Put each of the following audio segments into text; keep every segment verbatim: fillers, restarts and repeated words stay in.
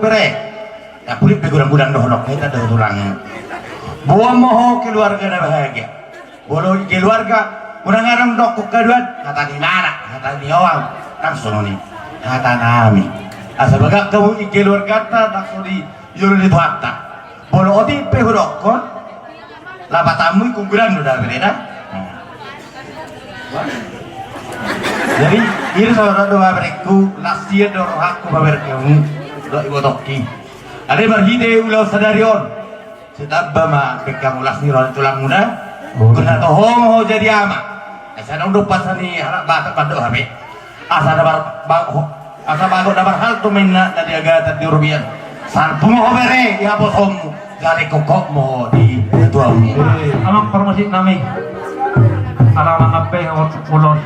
Bere, na pulit pe godang-godang dohononku, hita dohot tulang. Boan ma ho keluarga na bahagia. Molo di keluarga, unang adong dohonon haduan, hata ni anak, hata ni oang, ndang songon i hata nami. Asa bagak hamu di keluarganta, ndang songon i jolo ni Tuhanta. Molo otik pe hudokkon, lapatanmu ingkon godang do da, bere, da. Jadi, i do songon on do, baberengku, las sian do rohangku, baberengku, dohot ibotongki. Alai marhite ulaon sadari on, sai tamba ma bahen hamu las ni roha ni tulangmuna. Guna toho ma ho jadi ama. Asa adong do pasa ni halak Batak mandok hape. Asa na bar-, ba-, ho-, asa bagot na marhalto ma inna na di agatan di robean. Salpu ma ho, bere, di haposoonmu, jala ingkon hot ma ho di hatuaonmu. Amang parmusik nami, ala mangampe ulos,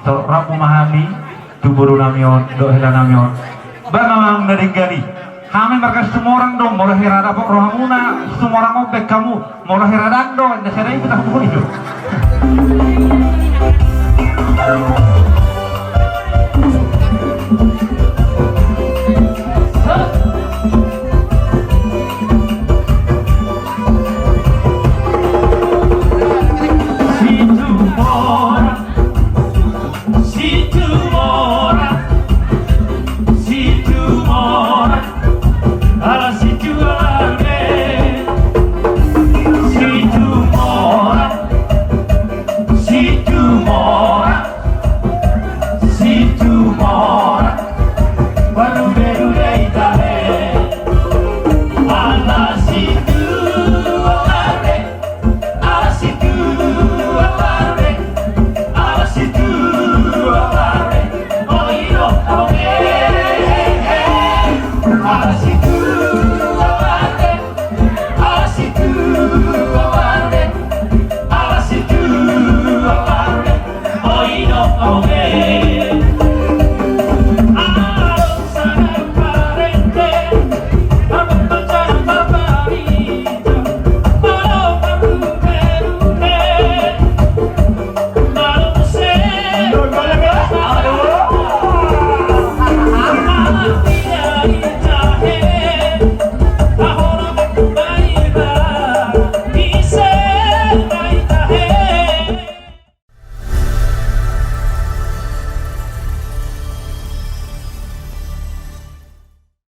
so rambu ma hami tu boru nami on dohot hela nami on. Ba amang na denggan i, hami marga Sumorang do, molo hera dapot rohamuna, Sumorang on bahen hamu. Molo hera ndang do, inda sada i pe tahu do. Situmorang, Situmorang, Situmorang. Ala Situmorang, Situmorang, Situmorang, Situmorang. Baru beru dei tahe. Ala Situmorang.